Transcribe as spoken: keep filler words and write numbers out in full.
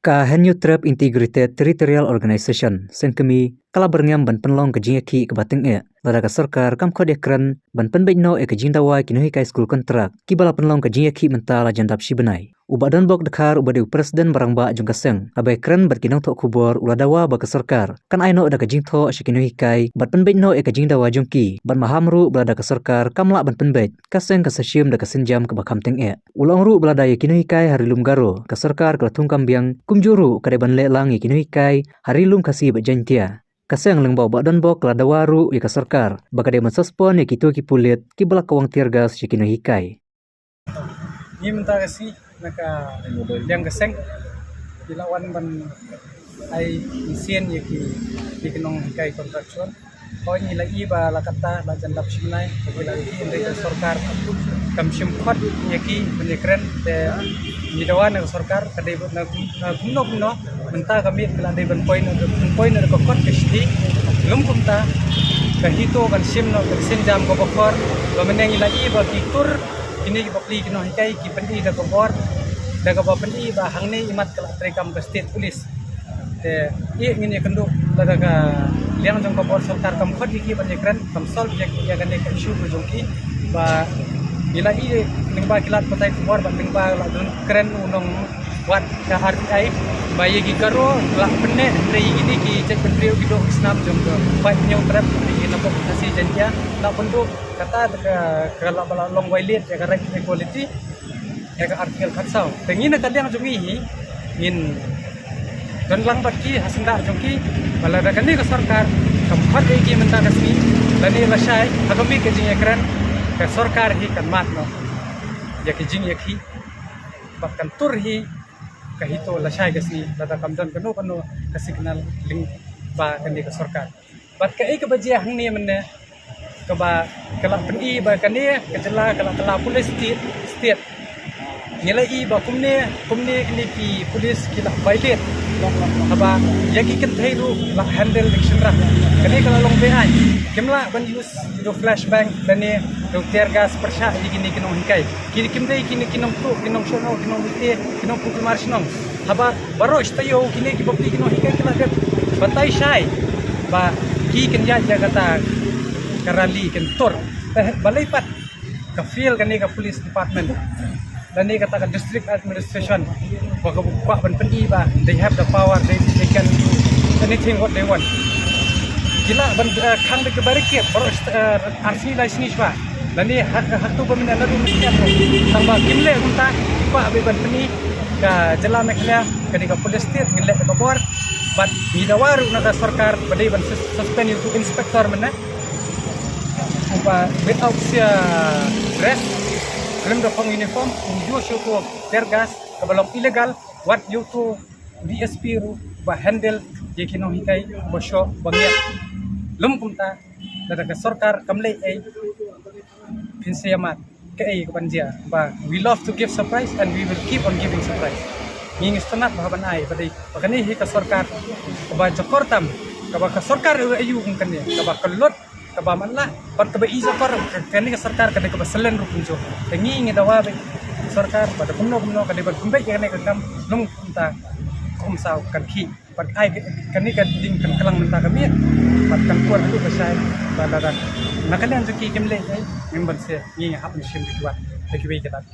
Ka Hynñiewtrep Integrated Territorial Organization, Seng Kmie, ka la byrngem ban pynlong ka jingïakhih kaba tyngeh lada ka sorkar kam khot ïakren ban pynbeit noh ïa ka jingdawa ïa ki nonghikai skul kontrak kiba la pynlong ka jingïakhih mynta la jan dap shi bnai. U Bah Donbok Dkhar uba dei u President ba rangbah jong ka seng, haba ïakren bad ki nongthoh khubor u la dawa ba ka sorkar kan ai noh da ka jingthoh sha ki nonghikai bad pynbeit noh ïa ka jingdawa jong ki, bad maham ruh ba lada ka sorkar kam lah ban pynbeit, ka seng kan sa shim da ka sienjam kaba kham tyngeh. U la ong ruh ba lada ïa ki nonghikai ha Ri Lum Garo ka sorkar ka la thung kam biang, kumjuh ruh ka dei ban leh lang ïa ki nonghikai ha Ri Lum Khasi bad Jaiñtia. Ka seng lyngba u Bah Donbok ka la dawa ruh ïa ka sorkar ba ka dei ban suspend ïa kito ki pulit kiba la kawang tear gas ïa ki nonghikai. Ngi mynta ka sngi na ka liang ka seng ngi la wan ban ai mynsiem ïa ki, ïa ki nonghikai contractual. Hooid, ngi la ïohi ba la katta la jan dap shi bnai ba ki la ïohi hynrei ka sorkar kam shym khot ïa ki ban ïakren. Te ngi dawa na ka sorkar, ka dei na, na kumno kumno mynta ka miet ka la dei ban poi na, ban poi na ka kot ka shithi. Lym kumta ka HITO kan shim noh ka sienjam kaba khor, ba mynne ngi la ïohi ba ki tur kine ki bapli ki nonghikai ki pyni da ka bor, da kaba pyni ba hangne imat ka la treikam ka state police. Te ïa ngin ïakynduh lada ka liang jong ka bor sorkar kam khot ïa ki ban ïakren, kam solve ïa, ïa kane ka issue ka jong ki. Ba ngi la ïohi lyngba ki lad pathai khubor bad lyngba la don kren u nongwad ka RTI ba ïa ki Garo la pynneh hynrei ïa kine ki jaitbynriew ki doh ki snam jong ka paid Hynñiewtrep, ïa ki na pop Khasi Jaiñtia la pynduh. Kata ka, ka la ba la long violate ïa ka right equality ïa ka Article khatsaw. Te ngi na ka liang jong ngi hi ngin don lang bad ki ha syndah jong ki ba lada kane ka sorkar kam khot ïa ki mynta ka sngi lane lashai ha ka miet ka jingïakren, ka sorkar hi kan mad noh ïa ka jingïakhih bad kan tur hi ka HITO lashai ka sngi lada kam don kano kano ka signal lyngba kane ka sorkar. Bad kaei kaba jia hangne mynne kaba ka la pyni ba kane ka jylla ka la kylla police state, state. Ngi la ïohi ba kumne kumne kine ki police ki la violate haba ïa ki kynthei ruh la handle da ki shynrang. Kane ka la long beaiñ. Kim lah ban use da u flashbang lane da u tear gas pyrshah ïa kine ki nonghikai. Ki, kim dei kine ki nongtuh, ki nongshong, ki nongmite, ki nongpynkulmar shnong. Haba baroh shi taïew kine ki bapli ki nonghikai ki la dep batai shai ba ki kin ïaid ïa kata ka rally kin tur. Te balei pat ka fail kane ka police department lane kata ka district administration ba ka kwah ban pyni ba they have the power, they, they can do anything what they want. Ki lah ban, eh, khang da ka barricade baroh, eh, ar sngi lai sngi shuwa. Lane ha, ha, ha tu ba mynta naduh mynstep ruh. Tang ba kim leh kumta, ki kwah beit ban pyni ka jylla Meghalaya ka dei ka police state, ngin leh da ka bor. Bad ngi dawa ruh na ka sorkar ba dei ban sus-, suspend ïa utu inspector mynne uba without, uh, dress, khlem da phong uniform, u ïoh shuh ko tear gas kaba long illegal, wat ïa utu DSP ruh ba handle ïa ki nonghikai ba shoh ba ngiat. Lym kumta, lada ka sorkar kam leh ei, phin sa ïa mad. Kaei kaban jia ba we love to give surprise and we will keep on giving surprise. Ngi ngi sngewtynnat ba ban ai ba dei ba kane hi ka sorkar kaba jakor tam, kaba ka sorkar aiu kum kane, kaba ka lut, kaba man la, bad kaba i jakor, ka, kane ka sorkar ka dei kaba salen ruh kumjuh. Te ngi ngi dawa ba ka sorkar ba da kumno kumno ka dei ban pynbeit ïa kane ka kam, lym kumta ka umsaw kan khih. Bad ai ka, kane ka ding kan klang mynta ka miet bad kan por haduh ka shai. Bad lada na ka liang jong ki kim leh ei, ngim ban sngewthuh, ngi hap ban shim da ki wat da kiwei ki lad.